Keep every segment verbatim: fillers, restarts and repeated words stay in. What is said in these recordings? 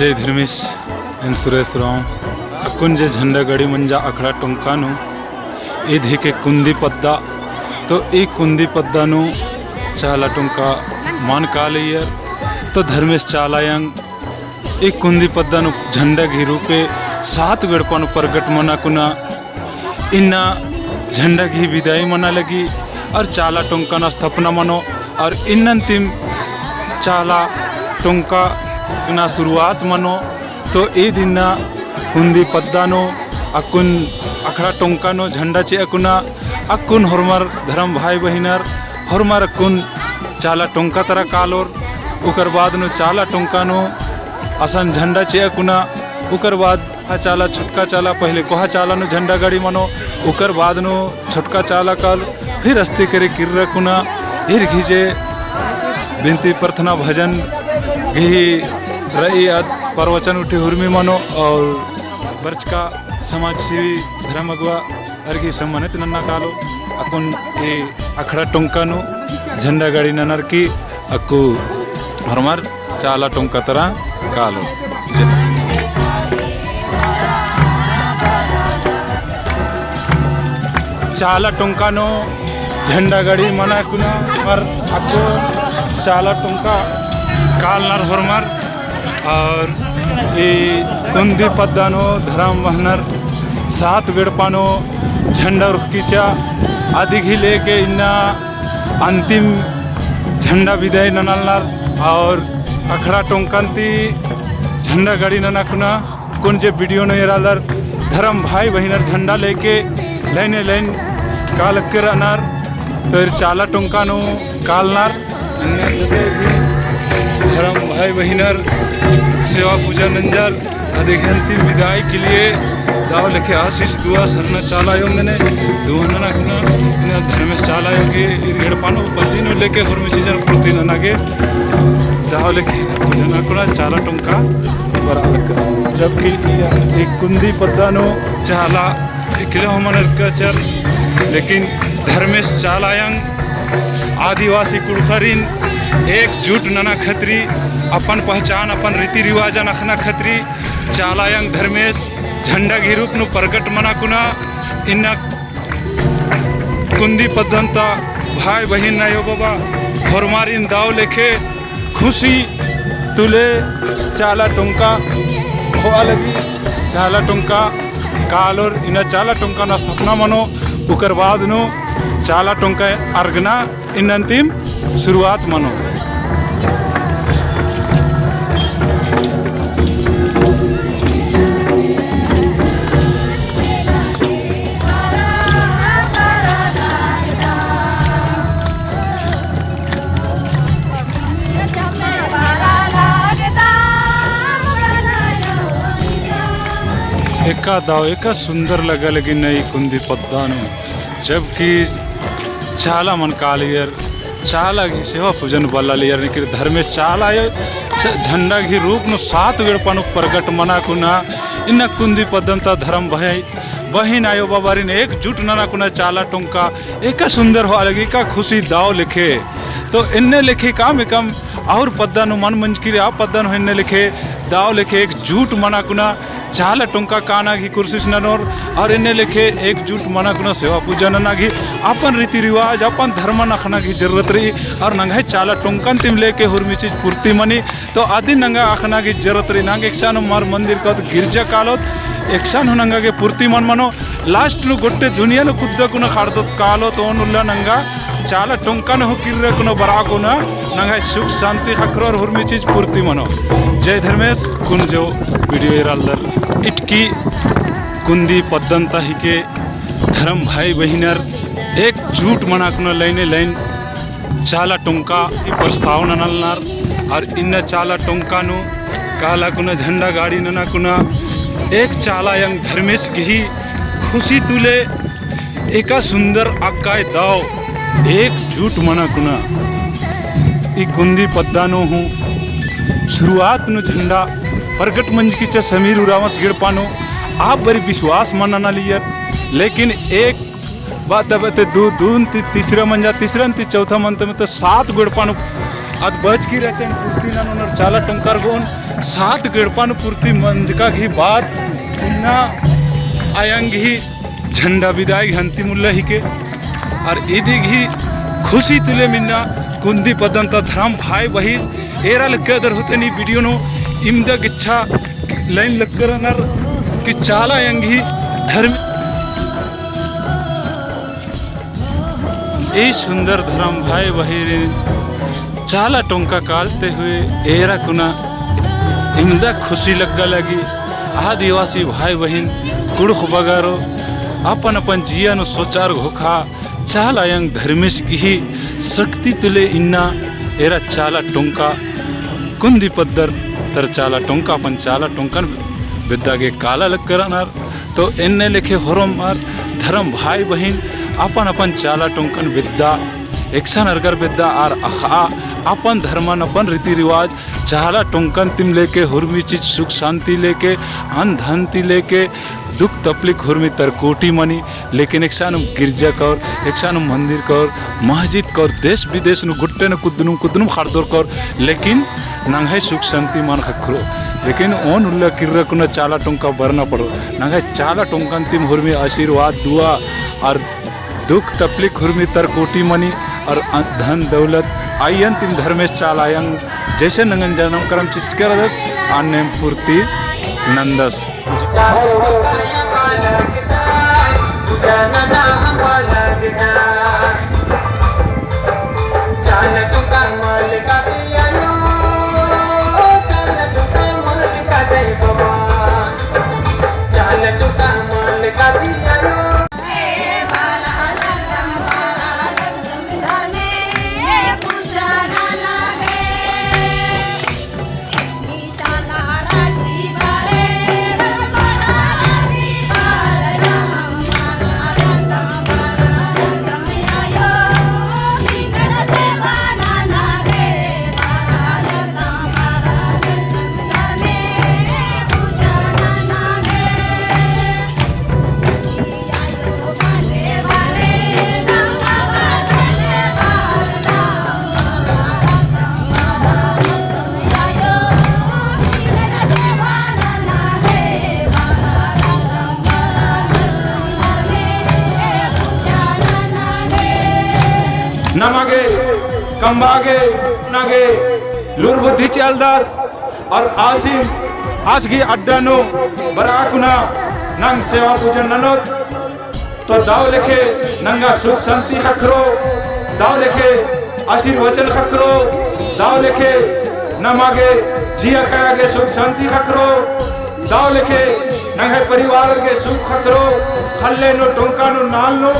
जय धर्मेस, एन सुरेश राव। अक्कुन जे झंडा गड़ी मंजा अखड़ा टोंका नू, ईद हिके कुंदी पद्दा। तो ई कुंदी पद्दा नू चाला टोंका मल कालयर। तो धर्मेस चाला अयंग ई कुंदी पद्दा नू झंडा गही रूपे सात गो एड़पा नू परगट मना कुना इन्ना झंडा गही बिदाई मना लगी और चाला टोंका ना स्थापना मनो और इन्नन तिम चाला टोंका ना शुरुआत मनो। तो ईद इन्ना कुंदी पद्दा नू अक्कुन अखड़ा टोंका नू झंडा चिआ कुना अक्कुन होरमर धर्म भाई बहिनर होरमर अक्कुन चाला टोंका तरा कालोर। उकर बाद नू चाला टोंका नू असन झंडा चिआ कुना। उकर बाद हा चाला, छुटका चाला, पहले कोहा चाला नू झंडा गड़ी मनो, उकर बाद नू छुटका चाला काल, फिर अस्ती करे किर्रा कुना, ईर गही जे बिनती प्रार्थना भजन गही रई आद प्रवचन उठी हुरमी मनो और बरचका समाज सेवी धर्म अगुवा अरगी सम्मानित नन्ना कालो। अक्कुन ए अखड़ा टोंका नू झंडा गड़ी ननर की अक्कु होरमर चाला टोंका तरा कालो। चाला टोंका नू झंडा गड़ी मना कुना होरमर अक्कु चाला टोंका कालनर होरमर। और ई कुंदी पद्दा नू धर्म बहिनर सात गो एड़पा नू झंडा उरखकिचा अदिगही लेके इन्ना अंतिम झंडा बिदाई ननालनर और अखड़ा टोंकन ती झंडा गड़ी नना कुना अक्कुन जे video नू एरालर धर्म भाई बहिनर झंडा लेके line line कालक्कर रअनर। तो ईर चाला टोंका नू कालनर धर्म भाई बहिनर सेवा पूजा नंजर अदिगही अंतिम बिदाई के लिए दव लेखे आशीष दुआ सरना चाला आयो मने दुआ नना कुना। इन्ना धर्मेस चाला आयो गे ईर एड़पा नू बल्ली नू लेके होरमी चीजन पूर्ति नना गे दव लेखे पूजा नना कुना चाला टोंका बरआ लक्कर। जबकि ई कुंदी पद्दा नू चाला इकले हूँ मना लक्कर, लेकिन धर्मेस चाला अयंग आदिवासी कुँड़ुख़रिन एकजुट नना खतरी, अपन पहचान, अपन रीति रिवाजन अख़ना खतरी चाला अयंग धर्मेस झंडा गही रूप नू परगट मना कुना। इन्ना कुंदी पद्दन ता भाई बहिन आयो बाबा होरमारिन दव लेखे खुशी तुले चाला टोंका होआ लगी। चाला टोंका कालोर इन्ना चाला टोंका नू स्थापना मनो, उकर बाद नू चाला टोंका अरगना इन्ना अंतिम शुरुआत मनो। एका दव, एका सुंदर लगा लगी नई कुंदी पद्दा नू, जबकि चाला मन कालियर, चाला गही सेवा पूजन बल्लालियर, निकिर धर्मेस चाला आयो, च-, झंडा गही रूप नू सात गो एड़पा नू परगट मना कुना, इन्ना कुंदी पद्दन ता धर्म भाई, बहिन आयो बाबारिन एकजुट नना कुना चाला टोंका, एका सुंदर होआ लगी, एका खुशी दव लेखे। तो एन्ने लेखे काम एकम और पद्दा नू मन मंजकी रई, आ पद्दा नू एन्ने लेखे दव लेखे एकजुट मना कुना चाला टोंका काना गही कोशिश ननोर, और एन्ने लेखे एकजुट मना कुना सेवा पूजा नना गही अपन रीति रिवाज, अपन धर्मन अख़ना गही जरूरत रई, और नंग्है चाला टोंकन तिम लेके हुरमी चीज पूर्ति मनी। तो अदिन नंगा अख़ना गही जरूरत रई, नंग एकसन हूँ मर मंदिर कालोत, गिरजा कालोत, एकसन हूँ नंगा गे पूर्ति मल मनो, last नू गोट्टे दुनिया नू कुद्दा कुना ख़ड़दोत कालोत, ओन उल्ला नंगा चाला टोंका नू हूँ किर्रा कुना बरआ कुना, नंग्है सुख शांति ख़क्खरो और हुरमी चीज पूर्ति मनो। जय धर्मेस। कुन जो video एरालदर इटकी कुंदी पद्दन ता हिके धर्म भाई बहिनर एकजुट मना कुना line line चाला टोंका ई प्रस्ताव ननालनर, और इन्ना चाला टोंका नू काला कुना झंडा गाड़ी नना कुना एक चाला अयंग धर्मेस गही खुशी तुले एका सुंदर अक्कय दव एकजुट मना कुना ई कुंदी पद्दा नू हूँ शुरुआत नू झंडा परगट मंजकी चा समीर उराँवस गे एड़पा नू आ बारी विश्वास मल ननालियर, लेकिन एक बात बते दू, दून ती तीसरा मंजा, तीसरन ती चौथा मंजा, मतलब सात गो एड़पा नू अद बचकी रहचन, पूर्ति ननोर चाला टोंका अरगोन, सात गड़पा नू पूर्ति मंजका गही बाद इन्ना अयंग गही झंडा बिदाई गही अंतिम उल्ला हिके। और इदी गही खुशी तुले इन्ना कुन्दी पद्दन ता धरम भाई बहिन एरा लक्कदर होते नी video नू इमदा गिच्छा line लक्करनर कि चाला अयंग गही धर्म ई सुंदर धरम भाई बहिन चाला टोंका कालते हुए एरा कुना इमदा खुशी लग्गा लगी। आदिवासी भाई बहिन कुँड़ुख़ बगरो अपन अपन जिया नू सोचार घोखा चाला अयंग धर्मेस गही शक्ति तुले इन्ना एरा चाला टोंका कुन्दी पद्दर तर चाला टोंका अपन चाला टोंकन बेद्दा गे काला लक्करनर। तो एन्ने लेखे होरमर धरम भाई बहिन अपन अपन चाला टोंकन बेद्दा एकसन अरगर बेद्दा आर अख़आ अपन धर्मन अपन रीति रिवाज चाला टोंकन तिम लेके हुरमी चीज सुख शांति लेके अन्न धन ती लेके दुख तपलिक हुरमी तरकोटी मनी। लेकिन एकसानुम गिरजा कौर, एकसानुम मंदिर कौर, मस्जिद कौर, देश विदेश नू गुट्टे नू कुद्दनुम कुद्दनुम खड़दोर कौर, लेकिन नंग्है सुख शांति मल ख़क्खरो। लेकिन ओन उल्ला किर्रा कुना चाला टोंका बरना पड़ो। नंग्है चाला टोंकन तिम हुरमी आशीर्वाद दुआ और दुख तपलिक हुरमी तरकोटी मनी और अ-, धन दौलत अयंग तिम धर्मेस चाला अयंग जैसे नंगन जनम करम चिचकर दस अन्नेम पूर्ति नंदस। नमा गे, कम्बा गे, ना गे, लूर बुद्धि चिअलदस, और आसिम आस गही अड्डा नू बरआ कुना नंग सेवा पूजन ननोत। तो दव लेखे नंगा सुख शांति ख़क्खरो, दव लेखे आशीर्वचन ख़क्खरो, दव लेखे नमा गे जिया काया गे सुख शांति ख़क्खरो, दव लेखे नंग्है परिवार गे सुख ख़क्खरो, ख़ल्ले नू टोंका नू नाल नू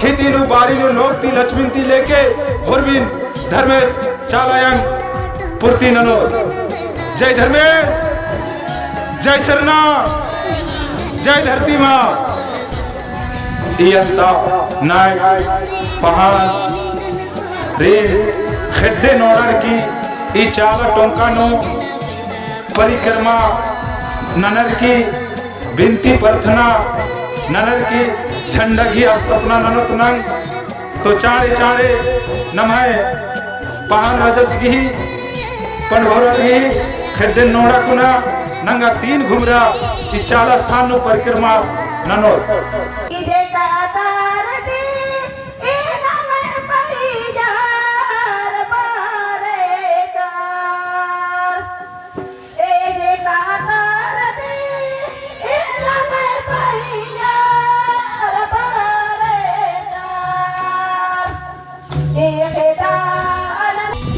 खेती नू बारी नू नोक ती लक्ष्मी ती लेके होरमिन धर्मेस चाला अयंग पूर्ति ननोस। जय धर्मेस, जय सरना, जय धरती माँ। इयंता नाय पहान रे खेड्डे नोड़र की ई चाला टोंका नू परिक्रमा ननर की बिनती प्रार्थना ननर की झंडा गही स्थापना ननोत नंग। तो चाँड़े चाँड़े नम्है पहान राजस गही, पंडभौरा गही, खेड्डे नोड़ा कुना नंगा तीन घुमरा ई चाला स्थान नू परिक्रमा ननोत।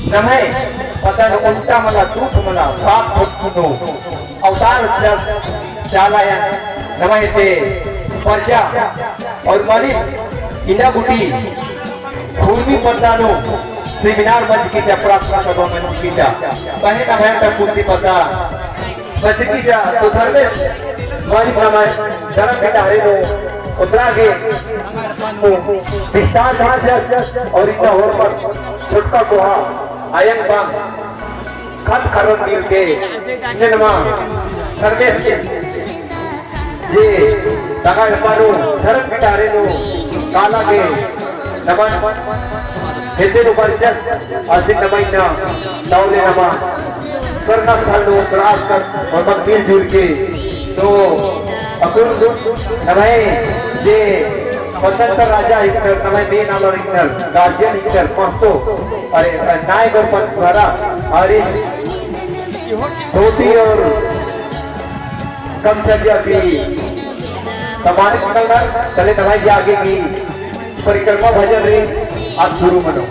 नम्है पद्दा नू ओन्टा मला, दूत मला, सात भक्तनु अवतार जस चाला अयंग नम्है ते परचा और मलिन इन्ना गूटी हुरमी पद्दा नू seminar मंजकी चा, प्रार्थना सभा मंजकी चा। पहें नम्है ता कुन्दी पद्दा मंजकी चा, तो धर्मेस मलिन नम्है धर्म बिटारे नू ओतरा गे विस्तार धार जस और इन्ना होरमर छोटका कोहा अयंग बंग खत खरोन मिलके, इन्ने नमा धर्मेस जे तंग्है एड़पा नू धर्म बिटारे नू काला गे नमन हेद्दे नू बरचस, आसिन नमा इन्ना दव ले नमा करना सालो बराबर और मन मिलजुल के तो अकुन नम्है जे स्वतंत्र राजा इन्नर, नम्है main आलर इन्नर, guardian इन्नर, महतो, अरे, नायब और पंथ द्वारा, अरे, धोती और गमछा जे अभी सम्मानित करना, चले नम्है जे आगे की परिक्रमा भजन रई, आज शुरू मनो।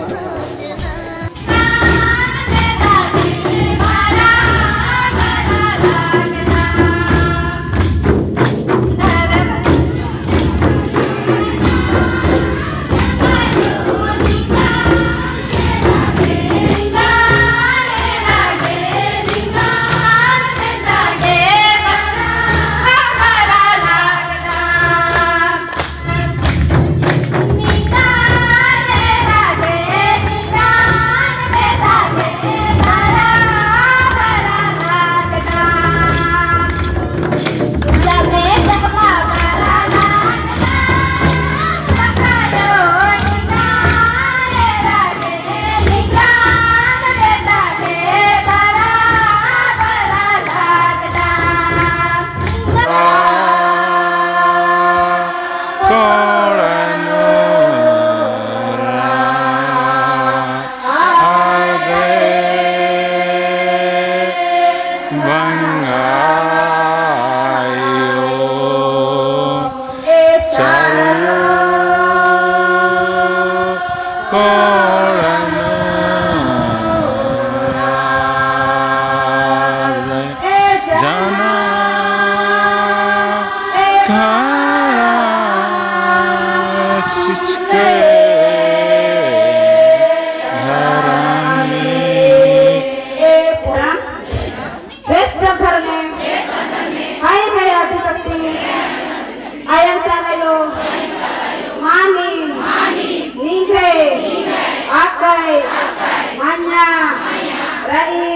बेस गंधर में, हाय गया दुकट्टी, आयंग चालायो, मानिम, निंग्है, अक्कय, मइय्याँ, रई।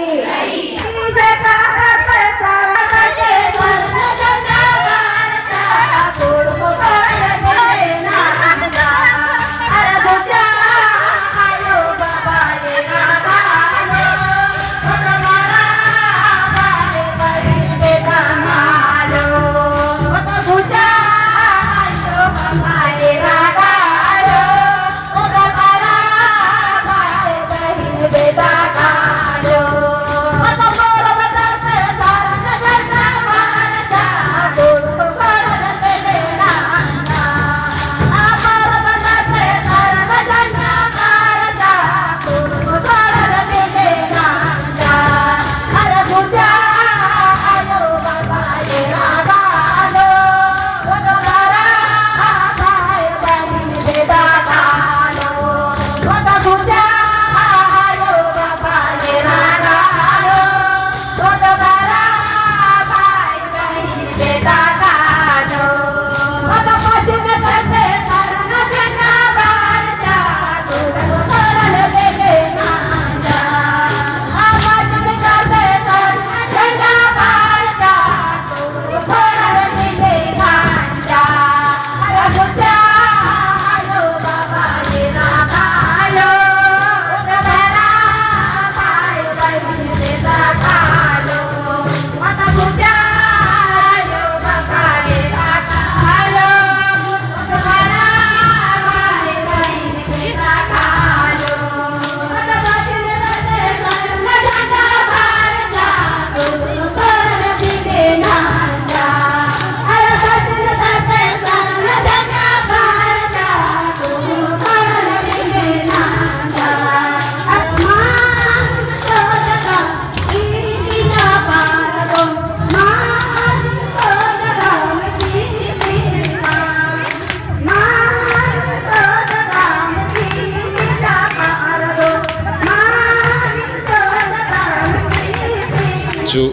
जो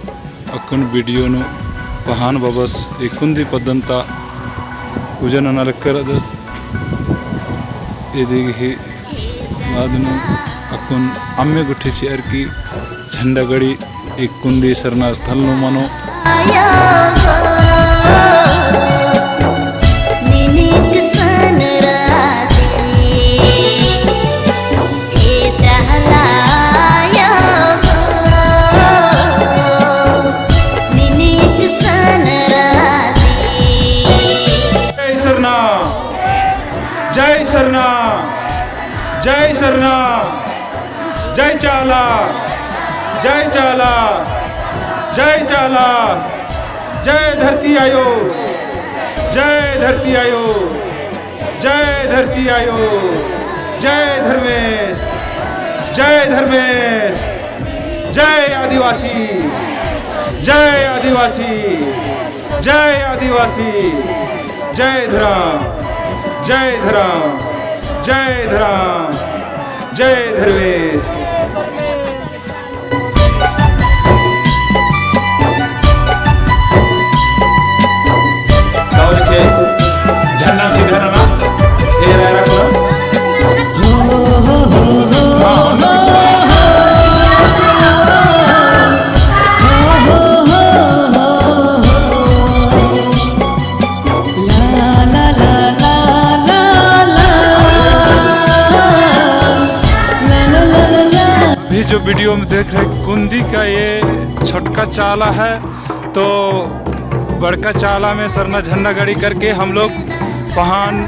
अक्कुन video नू पहान बबस एककुन्दी पद्दन ता पूजा नना लक्कर अदस। इदी गही बाद नू अक्कुन अम्मे गुट्ठी चिअर की झंडा गड़ी एककुन्दी सरना स्थल नू मनो। जय सरना, जय सरना, जय चाला, जय चाला, जय चाला, जय धरती आयो, जय धरती आयो, जय धरती आयो, जय धर्मेस, जय धर्मेस, जय आदिवासी, जय आदिवासी, जय आदिवासी, जय धरम, जय धरम, जय धरम, जय धर्मेस। झंडा सीधा रखना, ये रहा रखना। अभी जो video में देख रहे, कुंदी का ये छोटका चाला है, तो बड़का चाला में सरना झंडा गाड़ी करके हम लोग पहान,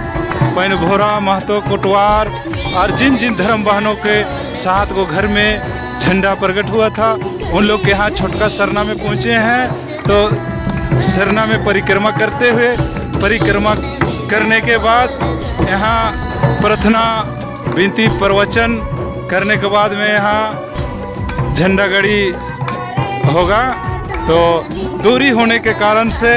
पैनभोरा, महतो, कोटवार और जिन जिन धर्म बहनों के सात गो घर में झंडा प्रकट हुआ था, उन लोग के यहाँ छोटका सरना में पहुँचे हैं। तो सरना में परिक्रमा करते हुए, परिक्रमा करने के बाद यहाँ प्रार्थना, विनती, प्रवचन करने के बाद में यहाँ झंडा गाड़ी होगा। तो दूरी होने के कारण से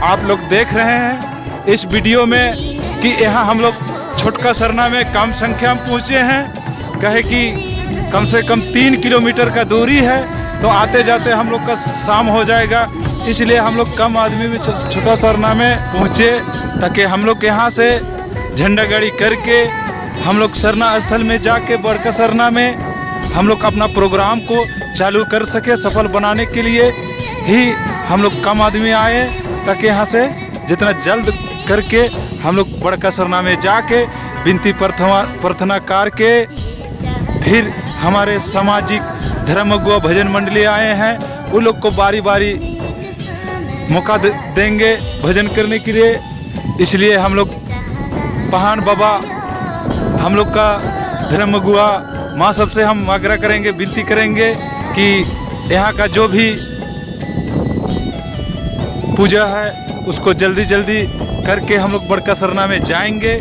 आप लोग देख रहे हैं इस video में कि यहाँ हम लोग छोटका सरना में कम संख्या में पहुँचे हैं, कहे कि कम से कम तीन किलोमीटर का दूरी है, तो आते जाते हम लोग का शाम हो जाएगा, इसलिए हम लोग कम आदमी में छो-, छोटका सरना में पहुँचे, ताकि हम लोग यहाँ से झंडा गाड़ी करके हम लोग सरना स्थल में जाके बड़का सरना में हम लोग अपना program को चालू कर सके। सफल बनाने के लिए ही हम लोग कम आदमी आए, ताकि यहाँ से जितना जल्द करके हम लोग बड़का सरना में जाके विनती प्रार्थना, प्रार्थना करके फिर हमारे सामाजिक धर्म अगुआ भजन मंडली आए हैं, उन लोग को बारी बारी मौका दे-, देंगे भजन करने के लिए। इसलिए हम लोग पहान बाबा, हम लोग का धर्म अगुआ, माँ सबसे हम आग्रह करेंगे, विनती करेंगे कि यहाँ का जो भी पूजा है, उसको जल्दी जल्दी करके हम लोग बड़का सरना में जाएंगे।